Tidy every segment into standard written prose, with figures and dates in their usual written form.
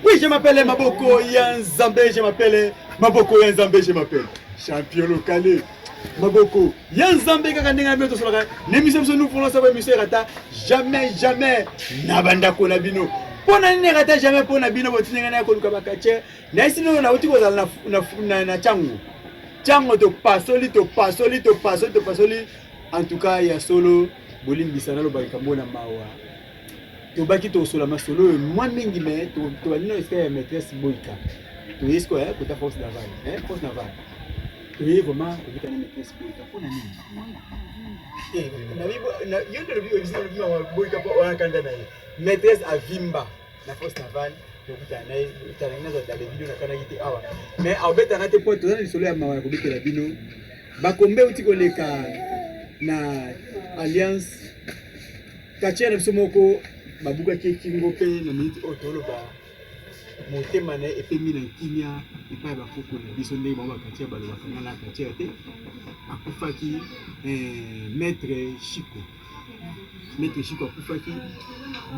Oui, je m'appelle Maboko ya Nzambe, je m'appelle Maboko ya Nzambe, je m'appelle champion local. Maboko ya Nzambe kaka ndenge na bino tosolaka na émission biso nous voulons savoir émission erata jamais jamais na bandako na bino. Mpo na nini erata jamais mpo na bino botindi ngai naya koluka bakatie nayesi nino nauti kozala na, na, na, na chango chango topasoli topasoli topasoli topasoli en tout cas ya solo bolimbisa naloba likambo na mawa tobaki tokosola masolo oyo mwa mingi me tobandi na esika ya maîtresse boyika toye sikoyo eh, kota force navale eh, force navale toye vraiment kokuta na maîtresse boyika mpo na nini eh, yo nde olobi oyebisi boyika mpo wana kanda na ye maîtresse avimba na force navale tokutana na ye talangi nazwa dale video nakanaki te awa mais akobetanga te mpo toza na lisolo ya mawa ya kobetela bino bakombe euti koleka na alliance Catcheur na biso moko babukaki ye kingo mpe na minute oyo toloba motema na ye epemi na kimia epai ya bakoko na biso ndenge bango bakatiere balobaka nga na katiere te akufaki eh, maître Chico maître Chico akufaki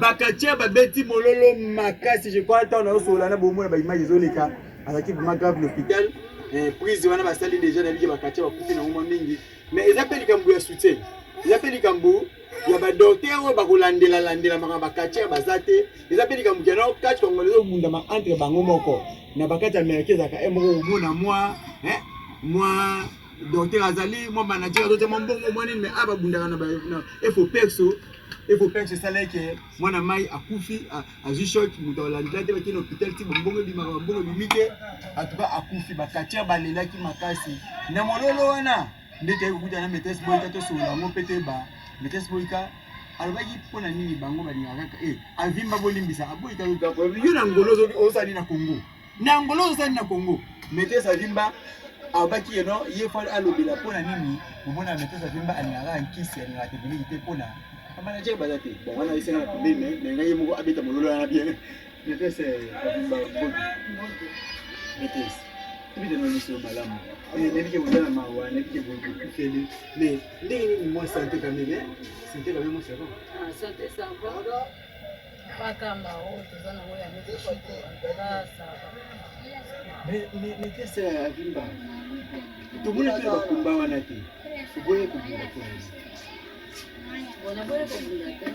bakatiere babeti mololo makasi je crois ntango nazosolola na bomona baimage ezoleka azalaki vraiment grave na hôpital eh, prise wana basali déjà na bike bakatiere bakufi na ngoma mingi mais eza mpe likambo ya soutien eza mpe likambo ya ba docteur oyo bakolandela landela makambo ba catcheur baza te eza mpe likambo keno catch congolais ezobundama entre bango moko na bakati ya américain ezalaka e moko omona mwa mwa docteur azali mwa manager azotia mwa mbongo mwa nini mais a babundaka na efo perso efo perso esalaki ke mwana mai akufi azwi choc moto alandela te bakei na hôpital ti bambongo ebimaka bambongo ebimi te atuka akufi bakatiere balelaki makasi na mololo wana nde toyaki kokutana na maîtresse boyika tosolola yango mpe toyeba maîtresse boyika alobaki mpo na nini bango balingaka kaka e avimba bolimbisa aboyika yo na ngolo ozali na congo na ngolo ozali na congo maîtresse avimba alobaki ye no ye fo alobela mpo na nini omona maîtresse avimba alingaka nkisi alingaka tekiniki te mpo na bamanager baza te bon wana esenga na pembeni me na ngai ye moko abeta mololo wana bien Maîtresse Avimba Bobi. Maîtresse. Tobeta na miso malamu. Eh, nayebi ke boza na mawa, nayebi ke bokufeli. Mais ndenge nini mwa santé quand même, hein? Santé quand même, moi ça va. Ah, santé ça va. Bakamba oyo toza nango ya maître Chico, en tout cas ça va. Mais mais maîtresse Avimba, tomoni mpe bakumba wana te. Oboyi kobunda mpo na nini? Bon, naboyi kobunda te.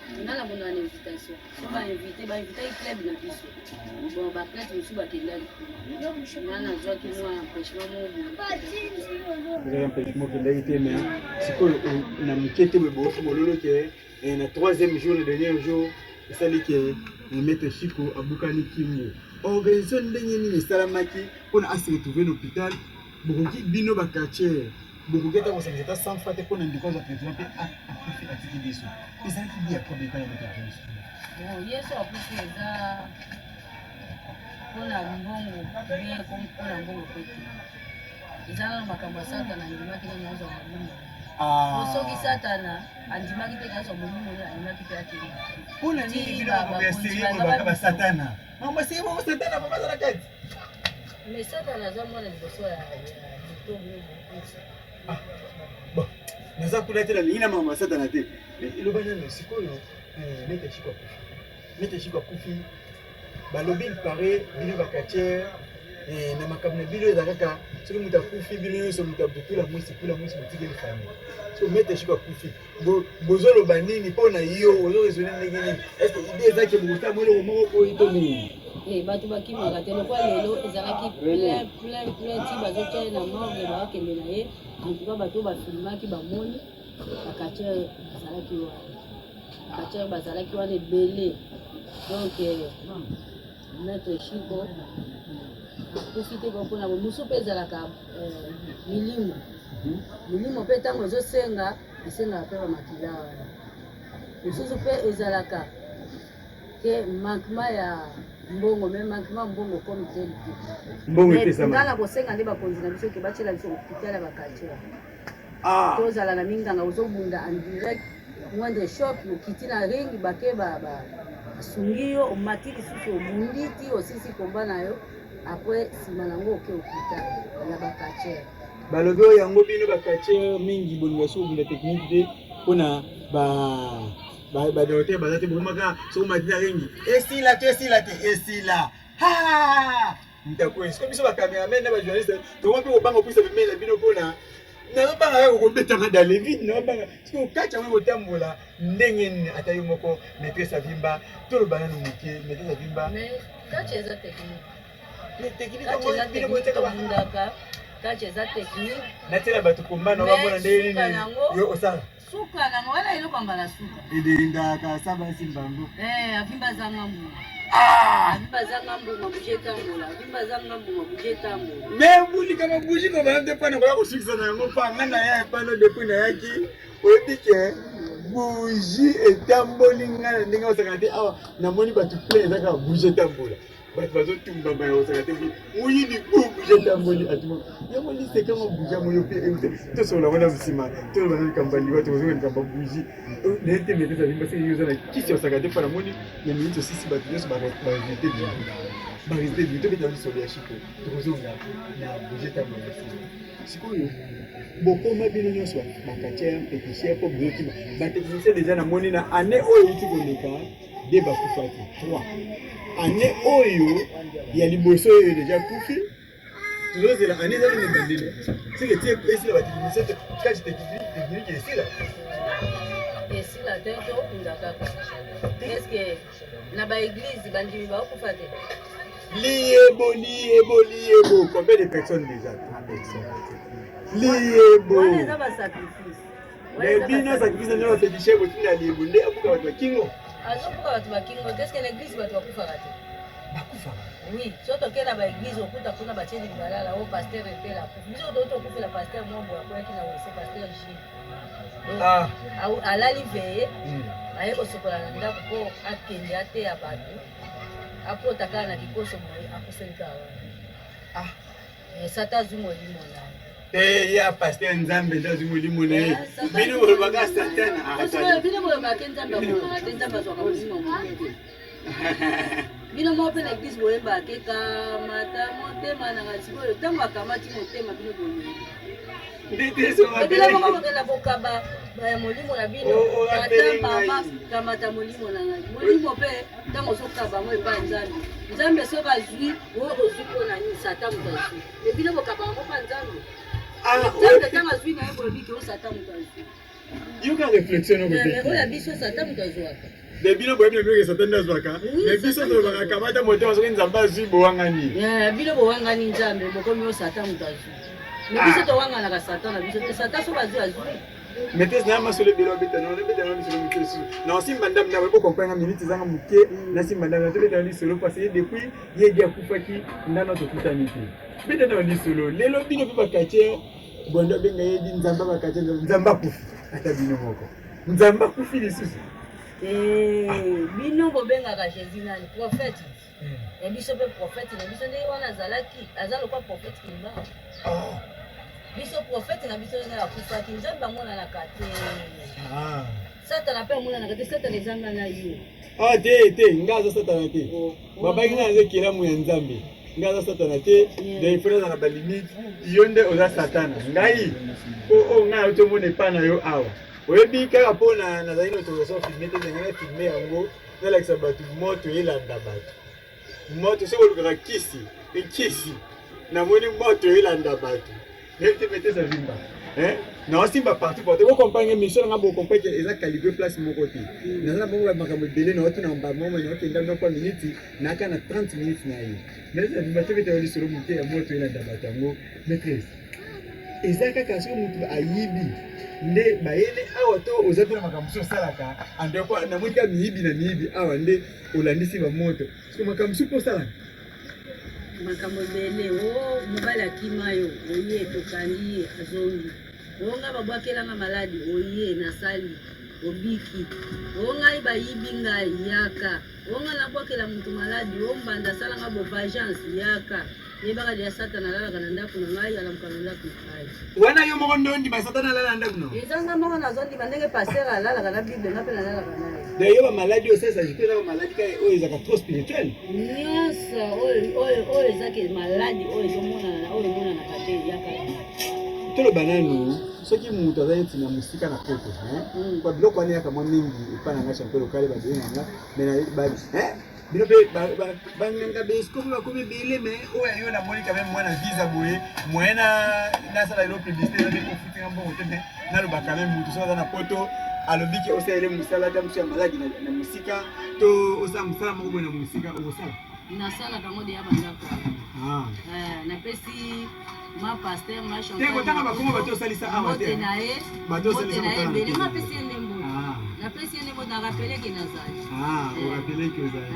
Nga na bunda na invitation. So ba invité, ba invitaki club na biso. Bon, ba athlète mosusu bakendaki kuna. Nga nazwaki mwa empêchement moko boye. Ozwaki empêchement okendaki te mais sikoyo na moke te boye boyoki mololo ke eh, na troisième jour na dernier jour esali ke eh, maître Chico abukani kingo. Organisation ndenge nini esalamaki mpona ase retrouver na hôpital bokoki bino ba quartier bokoki ata kosangisa ata 100 francs te mpo na ndeko azwa traitement mpe akufi atiki biso ezalaki bi ya problème epai ya moto ya biso bon yesu akufi eza mpona mbongo bien mpona mbongo mpe te eza nano makambo ya satana andimaki nano azwa molimo ah. soki satana andimaki te azwa molimo nde andimaki mpe akende mpona nini bino makambo ya serie bolobaka basatana makambo ya serie bongo satana mama aza na kati mais satana aza mwana liboso ya moto. Ah, bon naza kuna te nalingi na makambo ya satana te eloba nano sikoyo eh, mete chiko akufi mete chiko akufi balobi il paraît bino bakatiere eh, na makambo na bino eza kaka soki moto akufi bino nyonso moto abutula mwisi kula mwisi botikeli famille so mete chiko akufi bozoloba nini mpo na yo ozo raisonne ndenge nini est-ce idée eza ke bokosala mwa eloko moko boye to nini eh, bato bakimaka te lokola lelo ezalaki plein plein plein ti bazotya ye na morgue bakende na ye en tout cas bato oyo bafilmaki bamoni bakatiere bazalaki wana bakatiere bazalaki wana ebele donc eh, maître Chico akufi te mpona mosusu mpe ezalaka eh, milimo milimo mpe ntango ezosenga esengaka mpe bamakila wana mosusu mpe ezalaka ke manquement ya mbongo me manquement mbongo comme tel te mbongo epesama nga na kosenga nde bakonzi na biso ke batiela biso hôpital ya bakaltiere ah. tozala na minganga ozobunda en direct moindre choc okiti na ring bake basungi yo omati lisusu obundi ti osilisi komba na yo après nsima nango oke hôpital ya bacatcheur balobi oyo yango bino bacatcheur mingi bolinga soki obunda technique te mpona ba Badocteur baza te, bokomaka soki omati na ringi esila to esila te, esila ntako. Siko biso bacameraman na bajournaliste tokoma mpe kobanga kopesa pembeni na bino mpona nazobanga kaka kobetanga dans le vide. Nazobanga soki okati yango kotambola ndenge nini. Ata yo moko, maîtresse Avimba, toloba nanu moke, maîtresse Avimba. Catch eza technique. Mais technique. Catch eza technique, tobundaka, catch eza technique. Natiela bato komba na bamona ndenge nini yo osala. Suka nango wana, eloko ya mbala suka. Edendaka sa basi mbambo. Avimba azanga mbuma, avimba azanga mbuma, bougie etambola, avimba azanga mbuma, bougie etambola. Mais bulika babougie kobana te mpona koya kosukisa na yango mpa nga na ya epano. Depuis nayaki, oyebi ke bougie etamboli nga na ndenge osaka te. Awa namoni bato plein, eza kaka bougie etambola, bato bazotumbama ya kosaka te. Moyibi bu bougie etamboli atuma yango lisekango bougie yango yo mpe tosolola ngo na nsima. Toloba na likambo ya liwa, tokozonga likambo ya bougie naye te. Maîtresse Avimba, seke yo oza na kisi ya osaka te mpo namoni na minute osisi bato nyonso barésulté bino, barésulté bino. Tobeta lisolo ya shiko, tokozonga na bougie etambola na nsima. Sikoyo bokoma bino nyonso bacatcheur féticheur mpo bozokima batechnicien. Déjà namoni na année oyo euti koleka de bakufaki 3, année oyo ya liboso oyo déjà kufi. Tozozela année ezali na ebandeli, seke ti esila batechnicien te, kati technique esila. Esila te, tokunda kaka. Est-ce na baéglise bandimi bakokufa te? Liyebo, liyebo, liyebo! Combien de personnes déjà? Trois personnes, liyebo. Wana eza basacrifice. Mais bino sacrifice nde baféticheur botinda liyebo nde abuka bato bakingo. Azobuka bato bakingo te. Est-ce na église bato bakufaka te? Bakufaka. Oui, so tokei na baéglise, okuta kuna batie limbalala o pasteur etela akufi. Biso to tokufela pasteur moko boye akweyaki na wese, pasteur Gile. Alali veye, aye kosokola na ndako mpo akende ateya bato, akota kaka na likoso boye, akufeli kaka wana. Sata azwi molimo na ye. Ya pasteur, Nzambe nde azwi molimo na ye, bino bolobaka Satana. Bino bolobaka Nzambe akomaka te, Nzambe azwaka molimo moke te. Bino moko mpe na église boyembaka ke kamata motema nanga. Sikoyo ntango akamati motema, bino boyebi bino moko bokenda kokaba molimo na bino. Tata, mama, kamata molimo na ngai. Molimo mpe ntango ozokaba yango epai Nzambe, Nzambe soki azwi oyo ozwi mpo na nini? Satan moto azwi, me bino bokaba yango mpa Nzambe. Nzambe ntango azwi na ye, bolobi ke o Satan moto azwi. Yoka réflexion. Oyo ya biso, Satan moto azwaka. Mais bino boyebi na bino ke Satan nde azwaka, mais biso tolobaka kamata motema, soki Nzambe azwi, bowangani. Bino bowangani Nzambe, bokomi o Satan moto azwi, mais biso towanganaka Satan na biso te. Satan soki azwi, azwi. Maîtresse, na masolo ebele obeta na obeta na lisolo moke lisusu na osimba ndambo na bocomprendre minute ezanga moke. Nasimba ndambo na tobeta na lisolo parce que depuis ye di akufaki ndano tokutani te. Beta na lisolo lelo, bino mpe bacatcheur bondo abenga ye di Nzambe, bacatcheur Nzambe akufi, ata bino moko Nzambe akufi lisusu. Bino bobengaka Jésus nani? Prophète ya biso mpe prophète na biso ndenge wana azalaki, aza lokwa prophète Kimba. Biso prophète na biso ndenge akufaki, Nzambe amonanaka te, Satana mpe amonanaka te. Satana ezanga na yo. Ah, te te, nga aza Satana te. Babaki nga naza ekelamu ya Nzambe, nga aza Satana te. Donc il faut naza na balimite. Yo nde oza Satana, ngai po oyo ngai auti omona epai na yo awa. Oyebi kaka mpo nazali na autorisation filme te, ngai na filme yango, nalakisa bato moto elanda bato. Moto, soki olukaka kisi, nkisi, namoni moto elanda bato. Nayebi te, maîtresse Avimba, naosimba partout partout. Bocomprendre émission nanga, bocomprendre ke eza calibré place moko te. Naza na bongo makambo ebele naotuna bamoma, naokenda nokwa minute naka na 30 minutes na ye. Maîtresse Avimba, tobetaka lisolo moke ya moto elanda bato yango. Maîtresse, eza kaka soki motu ayibi nde bayele awa to oza mpe na makambo mosusu osalaka? Andeko namoni kaka miyibi na miyibi awa nde olandisi bamoto, soki makambo mosusu mpe osalaka? Makambo ebele. O mobali akima yo, oye tokangi ye, azongi. O ngai babwakelanga maladi, oye nasali, obiki. O ngai bayibi ngai, yaka. O ngai nabwakela motu maladi, o mbanda asalanga bo vengeance, yaka. Yebaka deya Satana alalaka na ndako na ngai, alamuka na ndako na ngai. Wana yo moko nde ondima Satana alala na ndako na? Eza nga moko nazondima. Ndenge pasteur alalaka na Bible, nga mpe nalalaka na ye. Donc yo bamaladi oyo osalisa mpe eza bamaladi kaka oyo ezalaka trop spirituel? Nyonso oyo oyo oyo ezaki maladi oyo ezomonana na oyo emonanaka te, yaka. Toloba nanu, soki moto aza neti na mosika na poto, kwa biloko wana eyaka mwa mingi epai na nga, champion lokale, babenga nga, mais bino mpe banganga baesco mpe bakomi ebele. Mais oyo yo namoni quand même mwana visa boye, moyen nasala elo publicité eza te, ofutinga mbongo te, mais naloba quand même, moto soki aza na poto, alobi ke osalele mosala ata mosu ya maladi na mosika, to osala mosala moko boye na mosika, okosala? Nasalaka yango deya bandako. Napesi ma pasteur ma Te, kotanga bakombo bato osalisa awa te. Mbote na ye. Bato mbote osalisa na ye kotanga ebele. te. Napesi ye nde mbote. Napesi ye nde mbote, narapeleke nazali. Orapeleki ozali.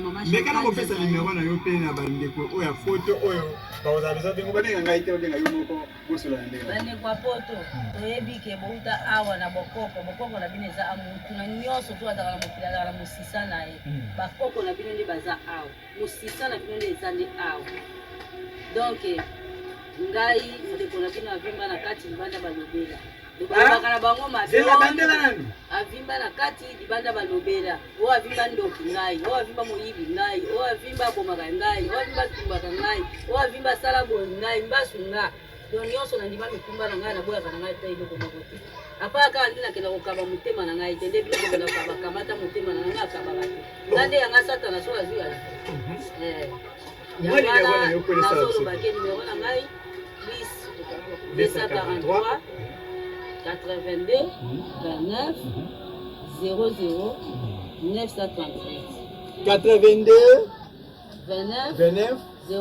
Mama Meka na Chantal kopesa nazali. nimero na yo mpe na bandeko oyo ya poto oyo bakozala besoin bengo, babenga ngai te, babenga yo moko, bosola na ndenge. Bandeko ya poto, toyebi ke bouta awa na bokoko. Bokoko na bino eza mutu na nyonso to azalaka na mokili, azalaka na mosisa na ye. Bakoko na bino nde baza awa, mosisa na bino nde eza nde awa. Donc ngai, ndeko na bino avimba na kati, libanda balobela, balobaka na bango mabe. Zela, bandela nanu. Avimba na kati, libanda balobela, oyo avimba ndoki ngai, oyo avimba moyibi ngai, oyo avimba abomaka ngai, oyo avimba atumbaka ngai, oyo avimba asala boye ngai, mbasu nga. Donc nyonso na ndima mikumba na ngai, naboyaka na ngai te eloko moko te. Apart kaka nde nakenda kokaba motema na ngai te, nde biloko kenda kokaba, kamata motema na ngai, ngai akabaka te. Nga nde yanga Satana so azwi, azwi. Mwa numéro na yo mpo esala biso. Nazoloba ke numéro na ngai plus 243 82 29 00 938. 82 29 29 00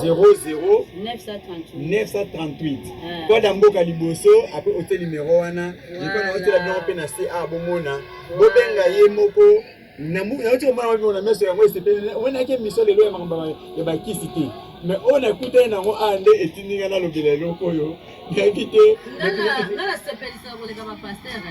00 938. 938. Eh. Koda mboka liboso, apres otie numéro wana. Likola na otiela biloko mpe na se a, bomona, bobenga ye moko. Nauti komona wapi na meso yango esepeli. Omonaki émission lelo ya makambo ya bakisi te, mais oyo nakutani nango awa nde etindi nga nalobela eloko oyo, nayebi te. Nga nasepelisaka koleka bapasteur.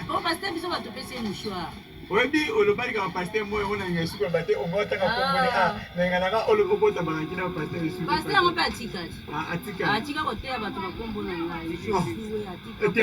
Po pasteur, biso bato pesi ye mouchoir. Oyebi, olobali kaka pasteur moyo oyo nanga esuki oloba te, ongo otanga kombone a nanga nanga okota banaki na pasteur esuki. Pasteur yango mpe atikali. Atikali. Atika koteya bato bakombo na ngai. Josue atika. Te,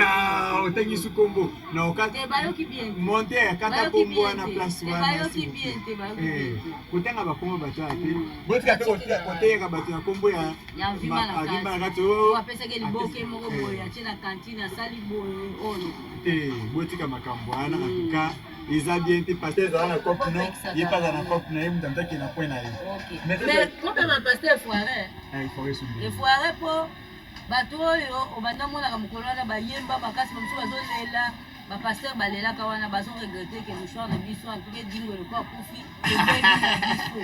otangisi kombo na okati. Te, bayoki bien te. Monte kata Bayoki kombo bien wana te. place Te, wana. bayoki S'il vous bien plaît. te, bayoki bien te. Kotanga bakombo bato aya te, botika mpe koteyaka bato na kombo ya ya vimba na avimba na kati. kati oyo. Oyo apesaki liboke moko boye, atie na cantine, asali boye oyo. Te, botika makambo wana. En tout cas eza bien te. Pasteur ezala na cope no, ye mpe aza na cope na ye, moto amutaki na point na ye. Mais kope bapasteur efoire. Il faut resumir. Efoire mpo bato oyo obanda monaka mokolo wana bayemba makasi, bamosusu bazolela, bapasteur balelaka wana, bazoregretter ke mouchoir na biso antuka Edingo eloko akufi, tobebi na biso.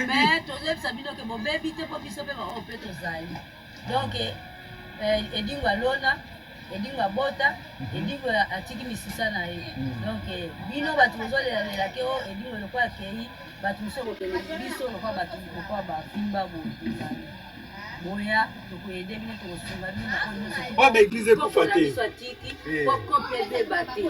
Mais tozoyebisa bino ke bobebi te, mpo biso mpe baoyo mpe tozali. Donc Edingo alona, Edingo abota, Edingo atiki misisa na ye. Donc bino bato bozolelalela ke o Edingo lokola akei, bato mosusu kokende, biso lokola bato lokola bavimba boye tozali, boya, tokoyede bino, tokosunga bino na oyo nyonso. Oyo baéglise ekufa na te. Biso atiki po kope ebeba te,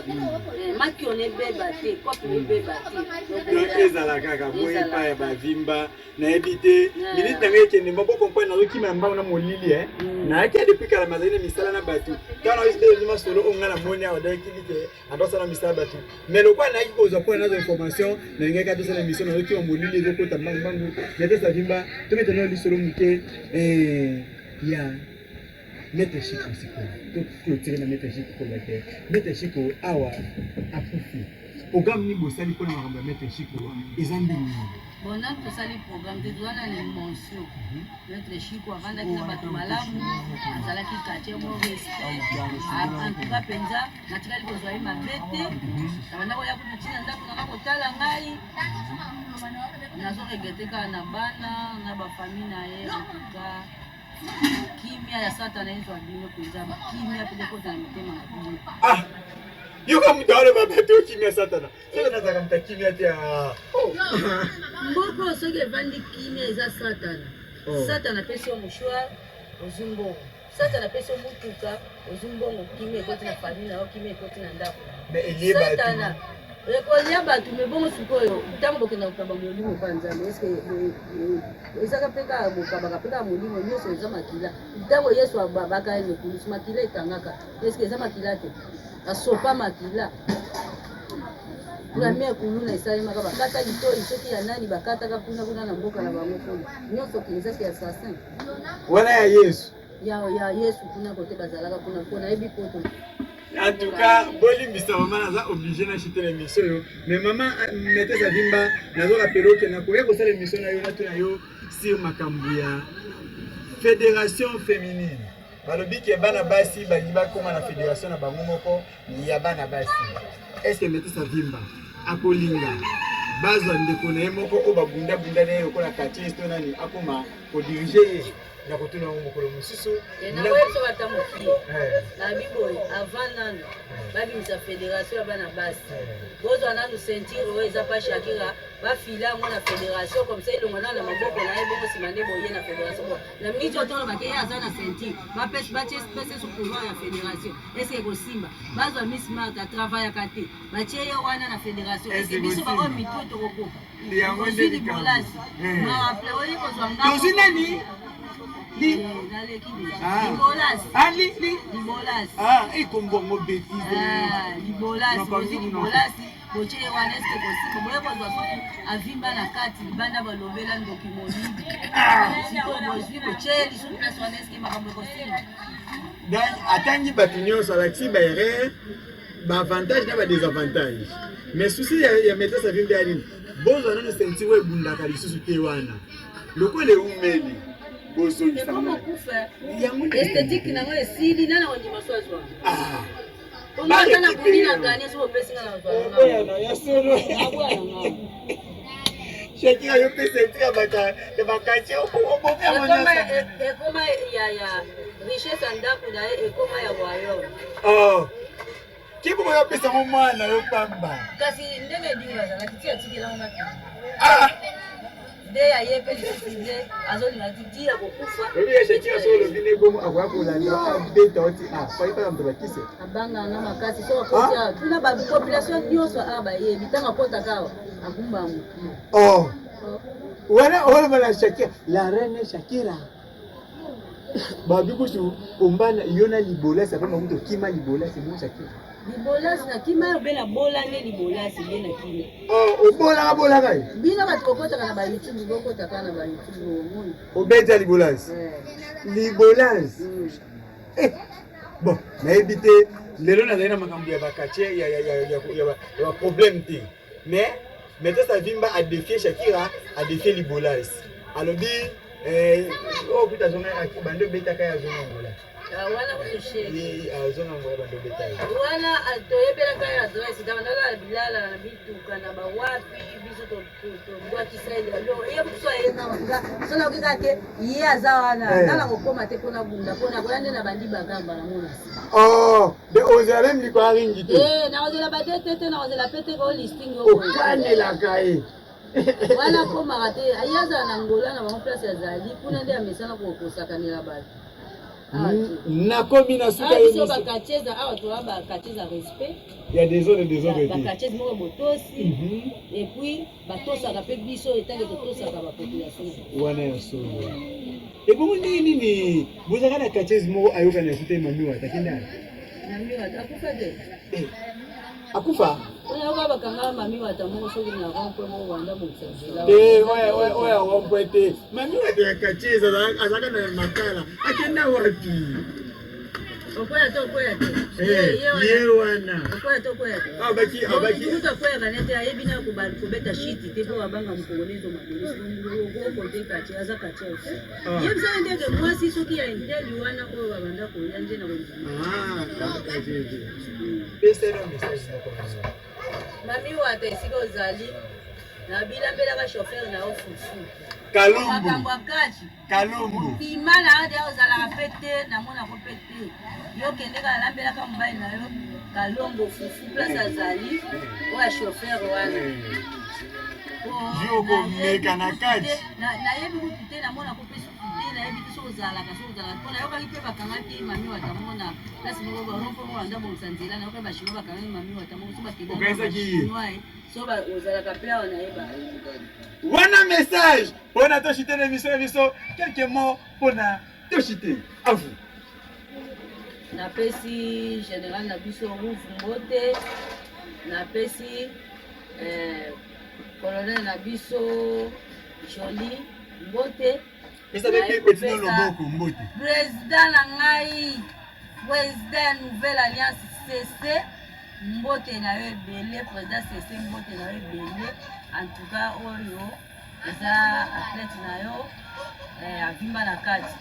makiona ebeba te, kope ebeba te. Donc ezala kaka boye epai ya bavimba, nayebi te. Minute na ngai ekende mba bocomprendre, nazokima ya mbango na molili. Nayaki ya depuis kala, mazali na misala na bato. Ntango nayoki masolo oyo ngai namoni awa, dayakili te andosala misala bato, mais lokola nayaki kozwa mpona nazwa information, nalingaki atosala émission. Nazokima, molili ezokota mbangu mbangu. Natesa vimba, tobetana lisolo moke ya Maître Chiko. Sikoyo toclôturer na Maître Chiko. Koloba te Maître Chiko awa akufi, programme nini bosali mpona makambo ya Maître Chiko? Eza ndenge nini? Bon, nani tosali programme te, toza na émotion. Maître Chiko avandaki na bato malamu, azalaki quartier mo respect. En tout cas mpenza natikali kozwa ye mabe te. Nabanda koya kutu ntina ndako nanga kotala ngai. Nazoregretter kaka na bana na bafamille na ye. En tout cas kimia ya Satana ezwa bino mpenza, kimia mpenza ekota na mitema na bino. Ah, yoka moto aloba bato kimia, Satana. Satana azalaka moto ya kimia te. Ah. Oh. Mboka oyo soki evandi kimia, eza Satana. Satana apesi yo mouchoir, ozwi mbongo. Satana apesi yo mutuka, ozwi mbongo. Kimia ekoti na famille na yo, kimia ekoti na ndako. Mais elie bato. Satana ekolia bato. Me bongo sikoyo ntango bokenda kokaba molimo mpa Nzambe, eske ezaka mpe kaka bokabaka mpe kaka molimo nyonso eza makila? Ntango Yesu ababaka ye ekulusu, makila etangaka, eske eza makila te? Asopa makila. Première kuluna esalemaka, bakata litoi soki ya nani, bakataka kuna kuna na mboka na bango kuna nyonso ezaki assassin. Wana ya Yesu. Ya Yesu kuna kote bazalaka kuna mpo nayebi poto. En tout cas, bolimbisa mama, naza obligé na chite na émission oyo. Mais mama maîtresse Avimba, nazo rappeler que nakoya kosala émission na yo, natuna yo sur makambo ya fédération féminine. Balobi ke bana basi balingi bakóma na fédération na bango moko ya bana basi. Est ce que maîtresse Avimba akolinga bazwa ndeko na ye moko oyo babundabunda na ye lokola quartier to nani akóma kodiriger ye? Na kotuna yango mokolo mosusu. Nakoyebi biso bata mokie nabi boye: avant nanu babimisa fédération ya bana basi, bozwa nanu ceinture oyo eza pa Shakira, bafila yango na fédération, comme ça elongo nanu na maboko na ye, bongo nsima nde boye na fédération. Bo na miniti oyo tolobake ye aza na ceinture, batie so pouvoir ya fédération, est-ce ekosimba? Bazwa Miss Mart, atravaillaka te, batie ye wana na fédération, est-ce biso baoyo mitu tokokoka? Yango Ozwi libolasi mawaple oyi kozwa. Tozwi nani? Li Naleki. Ah. Libolasi. Ah, li li Libolasi. Ah, ekombongo bêtise. Ah, libolasi, bozwi libolasi, botie ye wana, est-ce kosimba? Boye kozwa suku avimba na kati libanda, balobela ndoki moyibi. Sikoyo bozwi, botie ye lisusu place wana, est-ce makambo ekosimba? Donc atangi bato nyonso, alakisi baerreur, baavantage na badésavantage. Mais souci ya maîtresse Avimbi ya nini? Bozwa nano ceinture oyo ebundaka lisusu te wana, lokola eumeli, bozongisa. Ekoma kufa. Yango. Esthétique nango esili, nana kondima so azwa. Ah. Bongo ata na bundi na gane, so bopesinga na kozwa. Oboyana ya solo. Naboya na ngai. Shakira, yo mpe ceinture ya bakati obomi yango nyonso. Ekoma ya richesse ya ndako na ye, ekoma ya royaume. Oh. Kibuko yo opesango mwana yo pamba. Kasi ndenge edingi bazalaki ti atikelango maki. Ah! Nde ya ye mpe lisusu nde azolinga ti ti ya kokufa. Oyebi ya Shakira, so olobi nde bongo, akoya kolanda, abeta oti a fai mpaka moto bakise. Abangaka nga makasi. So akoti awa, tuna bapopulation nyonso awa bayebi, ntango akotaka awa agumba motu. Oh, wana oloba na Shakira, la reine Shakira, babi kusu kombana yo na libolasi, apres makuti okima libolasi mo Shakira. Libolasi nakima yo mpe nabola nde libolasi nde nakima. Oh, obolaka bolaka ye. Bino bato bokotaka na bayoutube, bokotaka na bayoutube, omoni. Obeta libolasi, libolasi. Eh, bon, nayebi te. Lelo nazali na makambo ya baquartier ya baproblème te, mais maîtresse Avimba adéfier Shakira, adéfier libolas, alobi oyo kuta azonga bando obetaka ye, azonga Ngola. Wana kutu shege. Ye azonga Ngola, bando obeta ye. Wana toyebelaka ye adresse, ndaka bilala na bituka na bawapi, biso tobwakisa ye. Ye mosusu ayena so nakoki kaka te, ye aza wana. Nga na kokóma te mpona bunda, mpona koya nde na bandi bagamba na mona. Oh, de ozela meme likolo ya ringi te? Nakozela bade te te, nakozela pe te ko listing. Okanelaka ye. Wana akomaka te, ye azala na Ngola na bango, place azali kuna nde amesana kosakanela bato. Nakomi na suka. Biso baquartier awa toya baquartier ya respect. Ya désordre, désordre te. Baquartier moko botosi, et puis batosaka mpe biso etange totosaka bapopulation. Wana ya solo. Ebongo ndenge nini bozalaka na quartier moko ayokana ya te? Mami wata akenda? Mami Wata akufa te. Akufa? Oyo bakanga Mami Wata moko soki na rond-point moko wanda bongisa nzela. Te, oyo ya rond-point te. Mami Wata ya quartier azalaka na Makala, akenda wapi? Okwea te, okwea te. Ye wana. Okwea te, okwea te. Abaki abaki. Mutu akweyaka nete ayebi na kobeta shiti te, mpo babanga mokolo nezo mabele kote quartier aza quartier. Ye biso ndenge mwasi soki ya inteli wana oyo babanda koya nde na kondima. Pesa message moko. Mami Wata, esika ozali, nabilambelaka chauffeur na yo fufu. Kalumbu. Makambo ya kati. Kalumbu. Bima na yo de, ozalaka mpe te, namonako mpe te. Yo kende kaka, alambelaka mobali na yo Kalombo fufu, place azali, oyo ya chauffeur wana. Yo komeka na kati. Nayebi kutu te, namonako mpe suku te, nayebi te soki ozalaka, soki ozalaka, mpo nayokaki mpe bakangaki Mami Wata moko na place moko, barond-point moko banda bongisa nzela. Nayokaki bachinois bakangaki Mami Wata moko, so Okanisaki ye? bakendachinois, so ozalaka mpe awa, nayeba. Wana message mpona toshite na émission na biso, quelques mots mpona toshite, à vous. Napesi général na biso Rouve mbote, napesi colonel na biso Joli mbote. Pesa pe petit no loboko mbote. Président na ngai, président ya Nouvelle Alliance CC, mbote na yo ebele, président CC mbote na yo ebele. En tout cas oyo eza athlète na yo eh, avimba na kati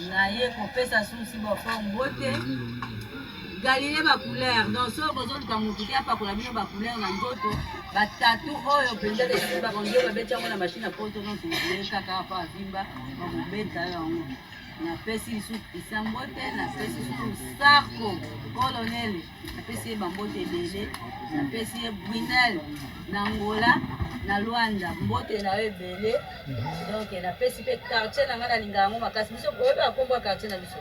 naye kopesa susi bofort mbote galile bacouleur donc soki bozoluka motu te apakola bino bacouleur na nzoto batatu oyo mpenza esimbaka ondio babeti yango na machine ya poto donc ye kaka apa avimba bakobeta yango napesi lisusu Christian mbote napesi lisusu Sarko colonel napesi ye bambote ebele napesi ye Brunel na Angola na Luanda mbote na yo ebele donc napesi mpe quartier na ngai nalinga yango makasi biso oyebaka nkombo ya quartier na biso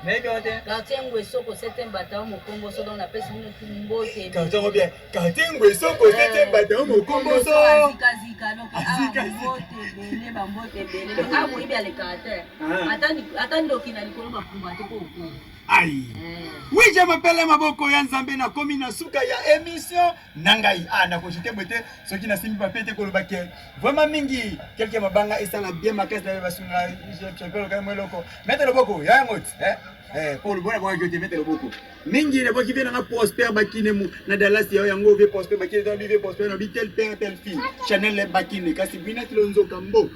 quartier Ngwesoko septième bataillon Mokomboso donc napesi bino tu mbote quartier yango bien quartier Ngwesoko septième bataillon Mokomboso azikazika donc awa mbote ebele bambote ebele donc awa moyibi alekaka te ata ndoki na likolo bakumba te mpo okoma ai eh. Oui, je m'appelle maboko ya Nzambe, nakomi na suka ya émission na ngai. Ah, nakoshite boye te soki nasimbi papier te koloba ke vraiment mingi quelque mabanga esala bien makasi na basunga champion lokai mo eloko mete loboko ya yango ti eh eh Paul bona bwaki te mete loboko mingi nabwaki mpe nanga Prosper Bakine na Dallas ya yango vie Prosper Bakine dans vie Prosper na bi tel père tel fille Chanel Bakine kasi bina tilonzoka mbo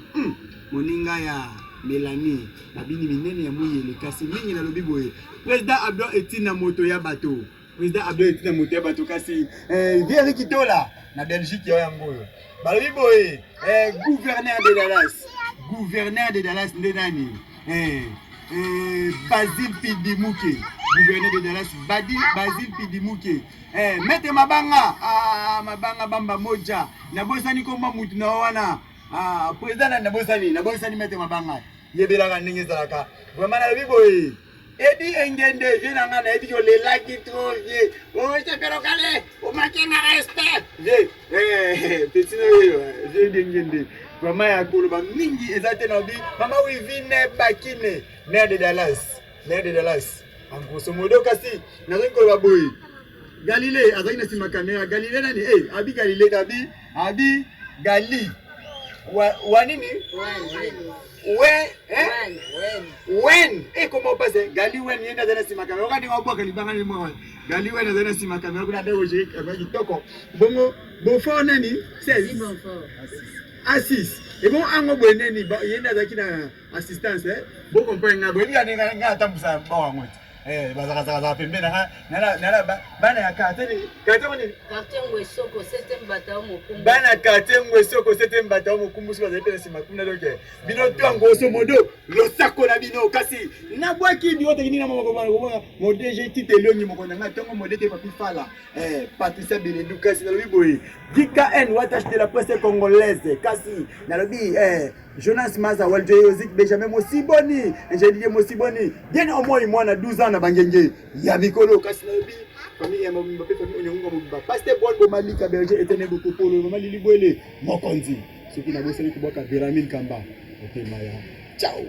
moninga ya Melanie babini minene ya muyele kasi mingi nalobi boye président Abdon etina moto ya bato président Abdon etina moto ya bato kasi eh, vieux Eric Tola na Belgique ya yango oyo balobi boye eh, gouverneur de Dallas gouverneur de Dallas nde nani eh, eh, Basile Pidimuke gouverneur de Dallas Badi, Basile Pidimuke eh, maître Mabanga ah, Mabanga Bamba Moja nabosani komba mutu na wana Ah, président nani nabosani nabosani maître Mabanga yebelaka ndenge ezalaka vraiment nalobi boye Edi Engende vie na ngai nayebi ke olelaki trop vie osepelokale omake na respect vie eh, petit na oyo vie Edi Engende vraiment ya koloba mingi eza te na bi mama Wivine Bakine mère de Dallas mère de Dallas en grosso modo kasi nazongi koloba boye Galilée azalaki na nsima kamera Galilée nani eh abi Galilée abi abi Gali wa, wa nini wen eh wen eh comment on passe Gali wen yenda azali na nsima kamera okandi obwaka libanga ni mwa Gali wen azali na nsima kamera kuna nde roger kamera kitoko bongo Beaufort nani 16 A6 ebongo ango boye nani ye nde azalaki na assistance eh bo comprendre nga boyebi ka ndenge nga atambwisa bao yango te eh bazakazakazaka pembeni na nga nala bana ya quartier nini quartier nini quartier Ngwesoko septième bataillon Mokumbu bana quartier Ngwesoko septième bataillon Mokumbu soki bazali mpe na nsima kuna donc bino to grosso modo losako na bino kasi nabwaki biro tekini na moko komona mo DG Tite Elongi moko na nga ntongo mode te Papi Fala eh, Patricia Beledu kasi nalobi boye DKN Watash de la presse congolaise kasi nalobi eh, Jonas Maza Waljoyozik Benjamin Mosiboni Ingénieur Mosiboni bien omoi mwana 12 ans na bangenge ya mikolo kasi nalobi famille ya mobimba mpe famille onyongonga mobimba pasteur Bwan Bomalika Berger Etene Bokopolo mama Lili Bwele mokonzi soki nabosani kobwaka Veramine Kamba motema ya ciao.